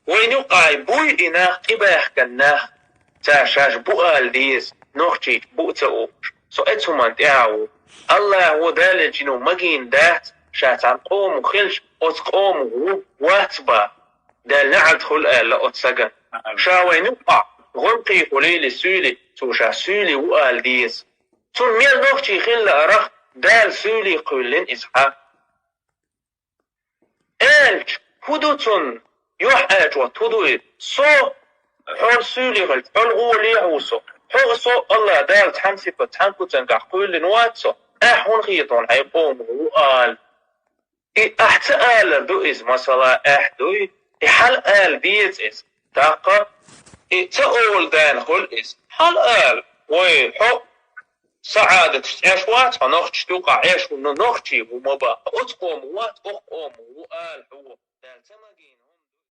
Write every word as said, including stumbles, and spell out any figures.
Вайна юкъахь буй и нах, тӀебаьхкина нах, цара шаьш бу ала деза, нохчийчу бу а ца оьцуш. Со эцу хӀуманна тӀаьхьа ву. Аллахьо, Дала елчано магийна дац, ша цхьана къомах хилча, оцу къомах ву, вац бан. Дала наьӀалт хуьлда аьлла оцу сагана. Ша вайна юкъахь гӀо-, кхийхо лелий суьйлий, цо ша суьйлий ву ала деза. Цунна мел нохчий хилла лаарах, Дала суьйлий кхоьллина иза хьан. Аьлча, хӀун ду цунна? ЮьхьӀаьржа вац, хӀун ду и? Со хьол суьйлий хилча, хьол гӀолехь ву со. Хьо со, Аллах Дала цхьана сипат, цхьана куьцангахь кхоьллина вац со. Ахь хӀунда хета хьайн къомах ву ала? И ахь ца алар ду иза, масала, ахь дуй, и хьала ала деза иза. ТӀаккха и ца олу даьлла хуьлу иза. Хьала ала, вай, хьо СаӀадаташ цӀеш вац, хьо нохчашна юкъахь Ӏеш ву, ну, нохчий ву ма бан. Оцу къомах вац, окху къомах ву ала хьо. Дала ца магийна.